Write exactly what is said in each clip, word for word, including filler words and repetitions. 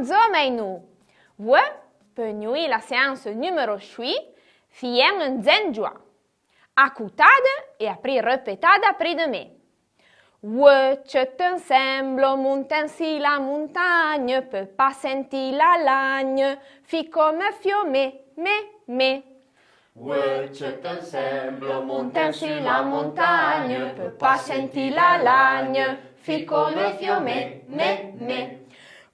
Zo mèinoù. Voué, pe gnouì la séanse numéro chouì, fièn un dzen djouà. Acoutade é aprì repétade aprì de mé. Voué tcheut ensemblo, montèn si la montagne, pe pa sentì la lagne, fi comme fiomé, mé, mé. Voué tcheut ensemblo, montèn si la montagne, pe pa sentì la lagne, fi comme fiomé, mé, mé.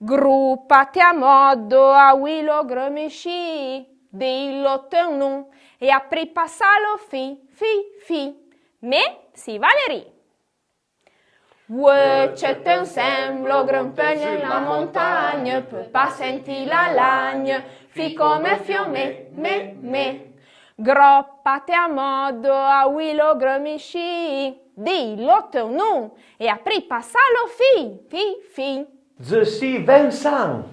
Groupaté a moddo, avouì lo gremèchì, dì lo teun non, é aprì passalo fi, fi, fi. Mé si Valérie. Voué tcheut ensemblo, grimpeun la montagne, pe pa sentì la lagne, fi comme fiomé, mé, mé. Groupaté a moddo, avouì lo gremèchì, dì lo teun non, é aprì passalo fi, fi, fi. Ze si Vincent.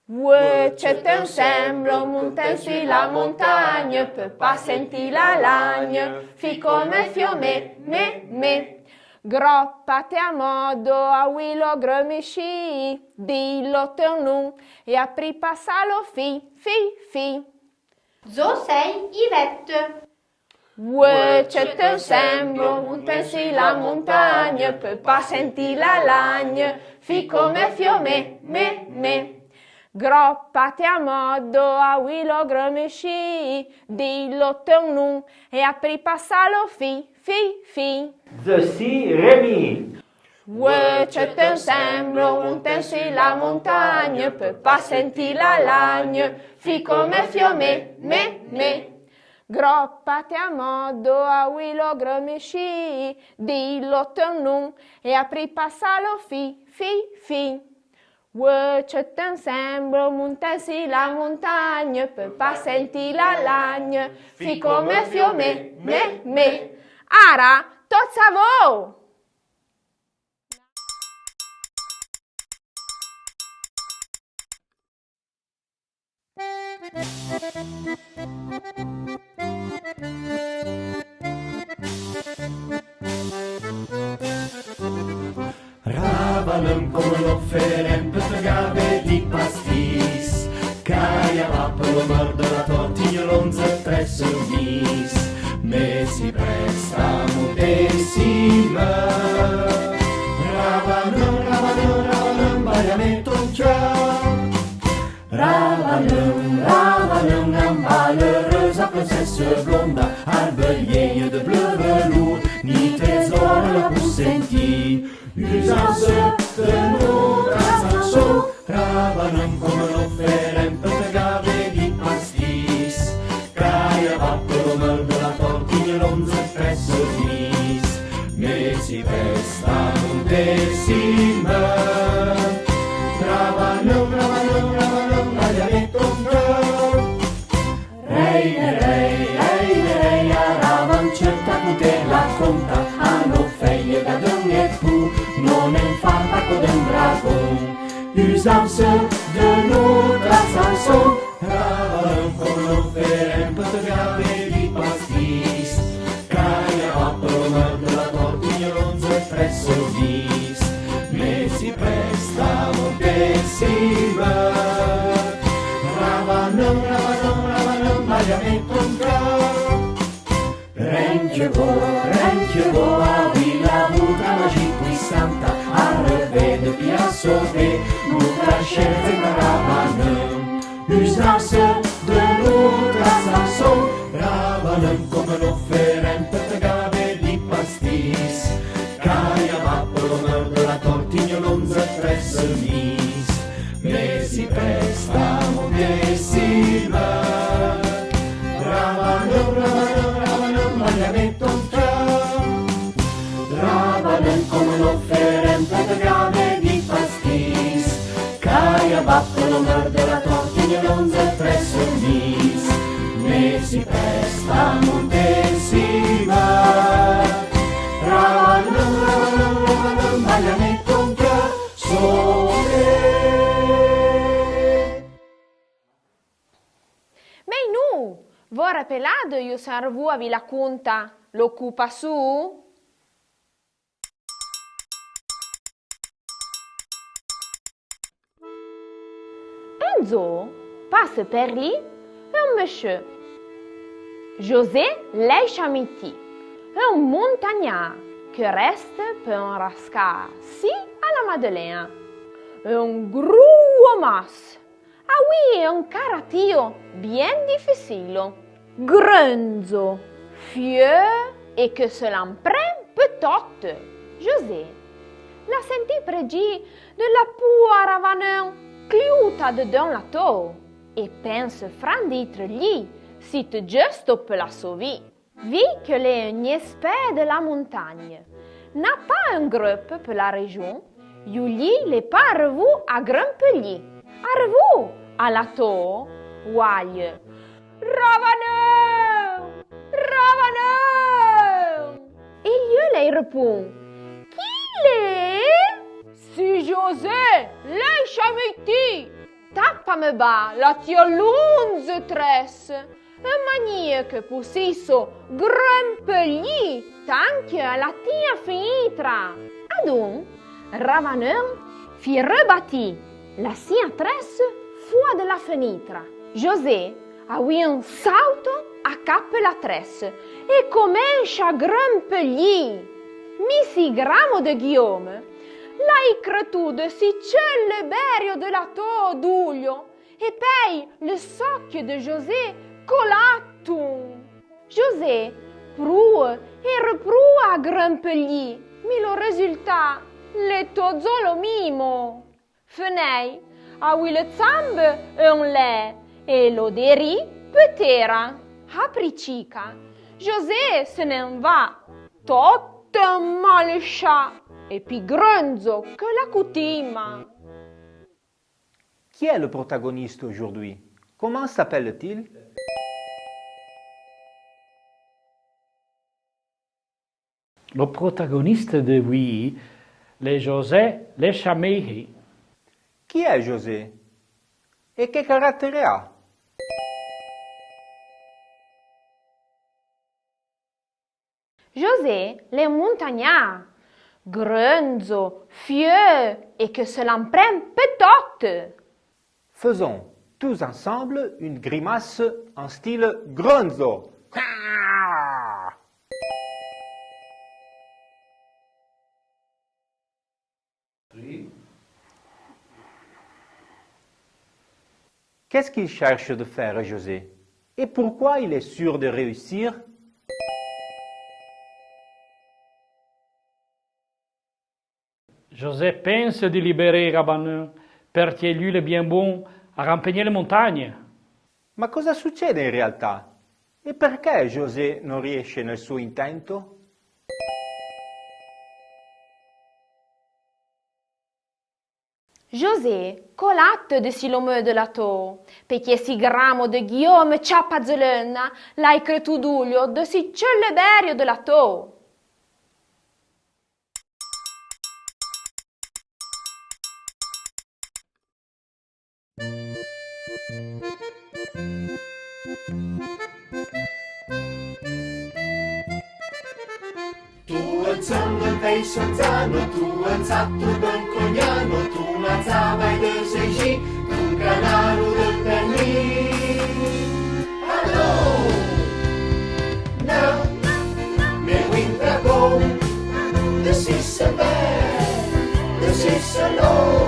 Voué tcheut ensemblo, montèn si la montagne, pe pa sentì la lagne, fi comme fiomé, mé, mé. Groupaté a moddo, avouì lo gremèchì, dì lo teun non, é aprì passalo fi, fi, fi. Zo sei Yvette. Voué tcheut ensemblo, montèn si la montagne, pe pa sentì la lagne, fi comme fiomé, mé, mé. Groupaté a moddo, avouì lo gremèchì, dì lo teun non, é aprì passalo fi, fi, fi. Ze si Rémy. Voué tcheut ensemblo, montèn si la montagne, pe pa sentì la lagne, fi comme fiomé, mé, mé. Groupaté a moddo, avouì lo gremèchì, dì lo teun non, é aprì passalo fi, fi, fi. Voué tcheut ensemblo, montèn si la montagne, pe pa sentì la lagne, fi comme fiomé, mé, mé. Ara, totsa a vo! Ravaneun comme no fèreun pe te gavé di pastis, caille a va pe lo meur de la tortigne, l'onze, treize, dix. Mé si presta mo décime. Ravaneun, ravaneun, ravaneun, baille-a-mé ton cœur. Ravaneun, ravaneun, emballeureuse, princesse blonde, arbe vieille de bleu velours, ni trésor la pou senti. Usanse de noutra chanson, ravaneun comme no fèreun pe te gavé di pastis, caille a va pe lo meur de la tortigne, l'onze, treize, dix. Mé si presta mo décime. Ravaneun, ravaneun, ravaneun, baille-a-mé ton cœur. Rèine, rèine, rèine, rèine, a ravan tcheut, acoutè la conta, a no fèille da deun épou, no n'en fa pa co deun dragon. Usanse de noutra chanson, ravaneun comme no fèreun pe te gavé di pastis, caille a va pe lo meur de la tortigne, l'onze, treize, dix. Mé si presta mo décime. Ravaneun, ravaneun, ravaneun, baille-a-mé ton cœur. Ren que vo, ren que vo, avouì la bouca magique puissante, arrevée depuis a sauver, noutra chère ravaneun. Usanse de noutra chanson, ravaneun comme no fèreun pe te gavé di pastis, caille a va pe lo meur de la tortigne, l'onze, treize, dix. Mé si presta mo décime. Ravaneun, ravaneun, ravaneun, baille-a-mé ton cœur. Ravaneun comme no fèreun pe te gavé di pastis, caille a va pe lo meur de la tortigne, l'onze, treize, dix. Mé si presta mo décime. Ravaneun, ravaneun, ravaneun, baille-a-mé ton cœur. Soleil. Mèinoù, vo rapelade, io sen arvou avouì la conta, lo cou passou? Zo passe per li un mecheu. José l'è chamiti, un montagnard que reste pe un rascar si a la Madeleine. Un gru omas. Ah oui, un caratio bien difficilo. Grunzo, fieu e que se l'an pren pe tot. José l'a senti pregi de la poua Ravaneun cliuta dedeun la tor e pense fran d'itre li si te giusto pe la sovi. Vi que l'è un espert de la montagne, n'a pa un grup pe la région, yu li l'è pa arrevù a grumpe li. Arrevù a la tor, ouaille: Ravaneun! Ravaneun! E lieu lèi repon: Qui l'è? Si José, l'è chamiti! Tapa-me ba la tia lunze tresse, un manier que pousisso grumpe li tanque a la tia fenitra. Adon, Ravaneun fi rebati la sia tresse foua de la fenitra. José, avouì un sauto, acape la tresse e comenche a grumpe li. Mi si gramo de Guillaume l'à icretù de si tseule berio de la tor d'ouglio, e pèi le socchie de José colaton. José proue e reproue a grumpe li, mi lo resulta l'è todzo lo mimo. Fenèi, avouì le tsambe en lè e lo deri pe tera. Apricica, José se n'en va tot malechà e pi grunzo que la coutima. Qui est le protagoniste aujourd'hui ? Comment s'appelle-t-il ? Lo protagoniste de ouì l'è José le chamiti. Qui est José ? Et quel caractère a ? José l'è montagnard, grunzo, fieu e que se l'an pren pe tot. Faisons tous ensemble une grimace en style grunzo. Qu'est-ce qu'il cherche de faire, José ? Et pourquoi il est sûr de réussir ? José pense de libérer Ravaneun, perqué lu l'è bien bon a rampegner le montagne. Ma cosa succede in realtà? E perché José non riesce nel suo intento? José colate de si lo meu de la tor, perqué si gramo de Guillaume Ciapazeleuna l'à icretù d'ouglio de si tseule berio de la tor. Tu un zano, un pèisse un zano, tu un zatto d'un cognano, tu na zava de Zegi, tu un canaro de Pernì. Alò, na, me ouì un dragon, de sisse bè, de sisse lò.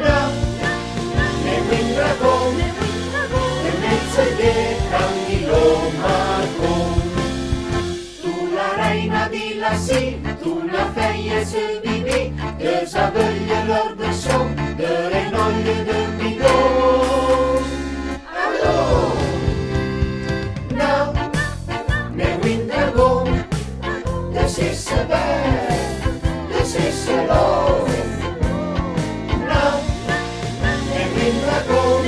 Na, me ouì un dragon, de mèzo de Candilo Marcon. Tu la reina di la si, tu na fèille se bibi, de sa beuille l'or de son, de renolle de bidon. Alò, na, me ouì un dragon, de sisse bè, de sisse lò. Na, me ouì un dragon,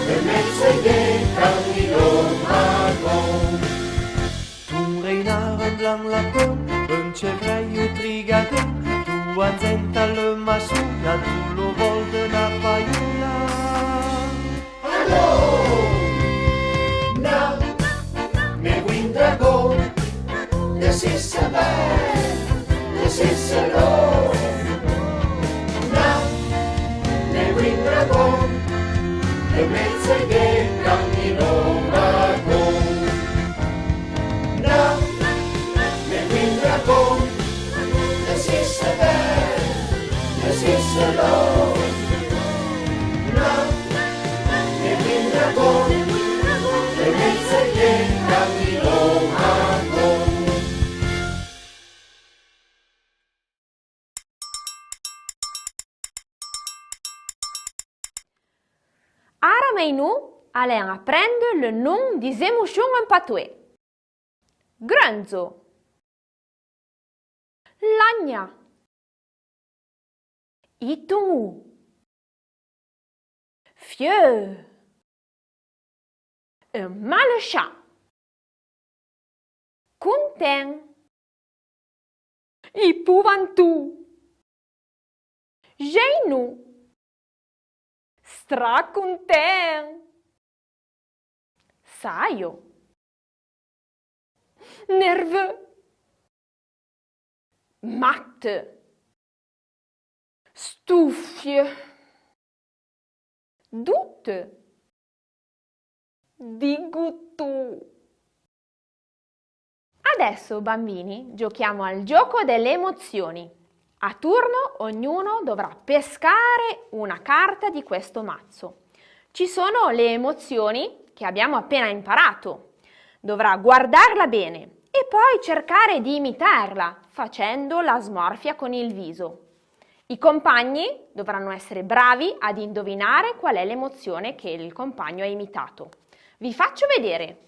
de mèzo de Candilo Marcon. Tu un reinaro, un blan lapon, un chevrèille, un trigadon, tu un zenta le massoula, tu lo vol de na payoula. Alò, na, me ouì un dragon, de sisse bè, de sisse lò. Na, me ouì un dragon, Ara mèinoù alèn aprènde le non di-z-émochón en patoué. Greundzo. Lagna. Iton-ou. Fieu. Eun malecha. Contèn. Ipouvantou. Jèinou. Stracontèn. Saio. Nerveu. Mat. Stoufie. Doute. Digoutou. Adesso, bambini, giochiamo al gioco delle emozioni. A turno ognuno dovrà pescare una carta di questo mazzo. Ci sono le emozioni che abbiamo appena imparato. Dovrà guardarla bene e poi cercare di imitarla facendo la smorfia con il viso. I compagni dovranno essere bravi ad indovinare qual è l'emozione che il compagno ha imitato. Vi faccio vedere.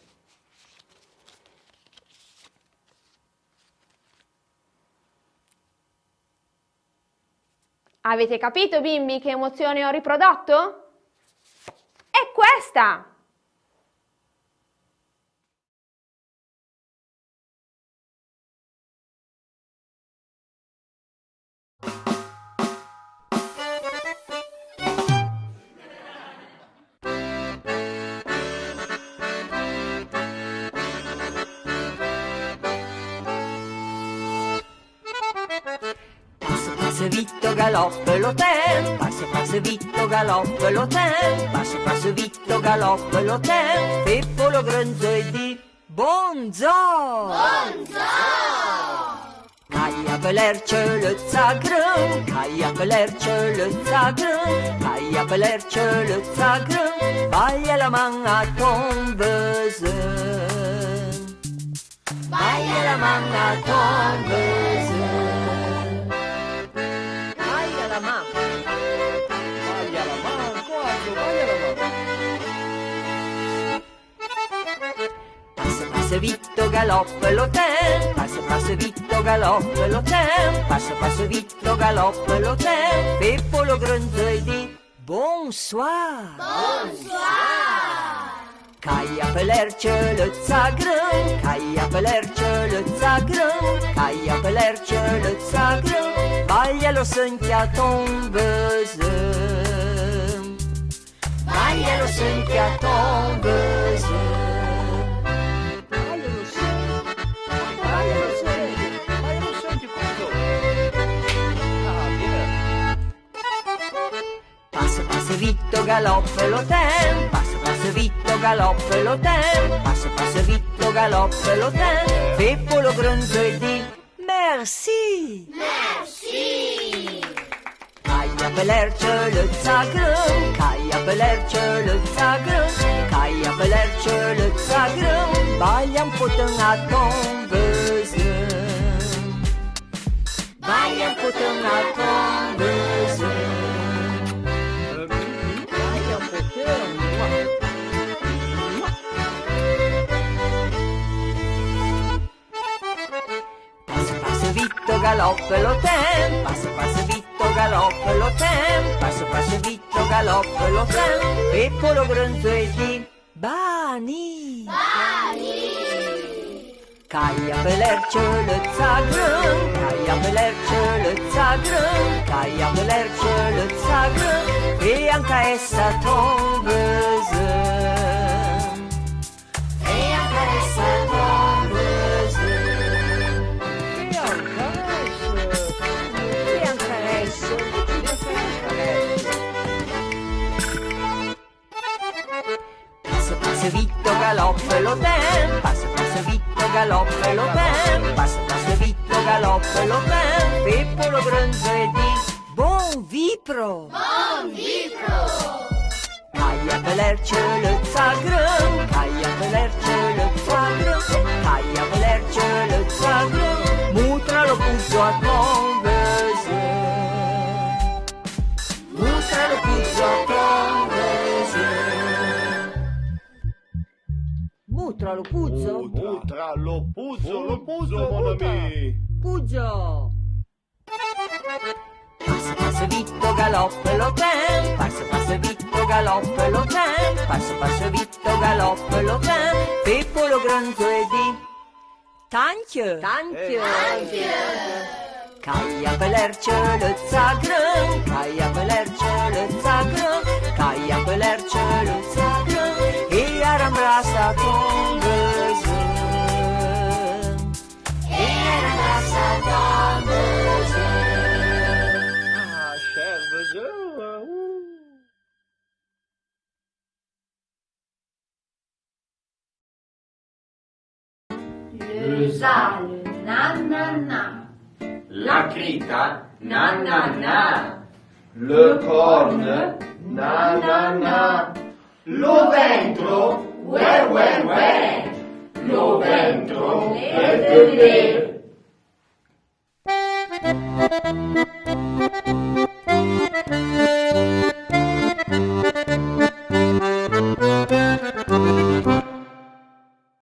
Avete capito, bimbi, che emozione ho riprodotto? È questa! Passe, passe vito, galoppe lo temp, passe, passe vito, galoppe lo temp, passe, passe vito, galoppe lo temp, Peppo lo greundzo é di: Bondzor! Bondzor! Caille pe l'ertse le tsagreun, caille pe l'ertse le tsagreun, caille pe l'ertse le tsagreun, baille la man a ton veuzeun. Baille la man a ton veuzeun. Baille la man. Baille la man, coraggio, baille la man. Passe, passe vito, galoppe lo temp, passe, passe vito, galoppe lo temp, passe, passe vito, galoppe lo temp, Peppo lo greundzo é di: Bonsoir! Bonsoir! Caille pe l'ertse le tsagreun, caille pe l'ertse le tsagreun, caille pe l'ertse le tsagreun, baille lo seun qu'a ton veuzeun. Baille lo seun qu'a ton veuzeun. Baille lo seun. Baille lo seun. Baille lo seun, ti conto. Ah, bien. Passe, passe vito, galoppe lo temp, passe, passe vito, galoppe lo temp, passe, passe vito, galoppe lo temp, Peppo lo greundzo é di: Merci! Merci! Caille pe l'ertse le tsagreun, caille pe l'ertse le tsagreun, caille pe l'ertse le tsagreun, baille eun poteun a ton veuzeun. Baille eun poteun a ton veuzeun. Baille eun poteun. Passe, passe vito, galoppe lo temp, passe, passe vito, galoppe lo temp, passe, passe vito, galoppe lo temp, Peppo lo greundzo é di: Bani! Bani! Caille pe l'ertse le tsagreun, caille pe l'ertse le tsagreun, caille pe l'ertse le tsagreun, fé eun carèsse a ton veuzeun. Fé eun carèsse a ton veuzeun. Fé eun carèsse. Fé eun carèsse. Passe, passe vito, galoppe lo temp, passe, passe vito, galoppe lo temp, passe, passe vito, galoppe lo temp, Peppo lo greundzo é di: Bon vipro! Bon vipro! Caille pe l'ertse le tsagrin, caille pe l'ertse le tsagrin, caille pe l'ertse le tsagrin. Moutra lo poudzo a ton veuzeun. Moutra lo poudzo a ton veuzeun. Moutra lo poudzo. Moutra lo poudzo, lo poudzo, mon ami. Poudzo. Passe, passe vito, galoppe lo tin, passe, passe vito, galoppe lo tin, passe, passe vito, galoppe lo tin, Peppo lo gran zo e di: Tanque! Tanque! Caille pe l'ertse le tsagrin, caille pe l'ertse le tsagrin, caille pe l'ertse le tsagrin, e arambrassa ton veuzeun. E arambrassa ton veuzeun. Ah, cher veuzeun, ah, ouh. Le zale, na, na, na. La crita, na, na, na. Le corne, na, na, na. Lo ventro, ouè, ouè, ouè. Lo ventro, le, le, le.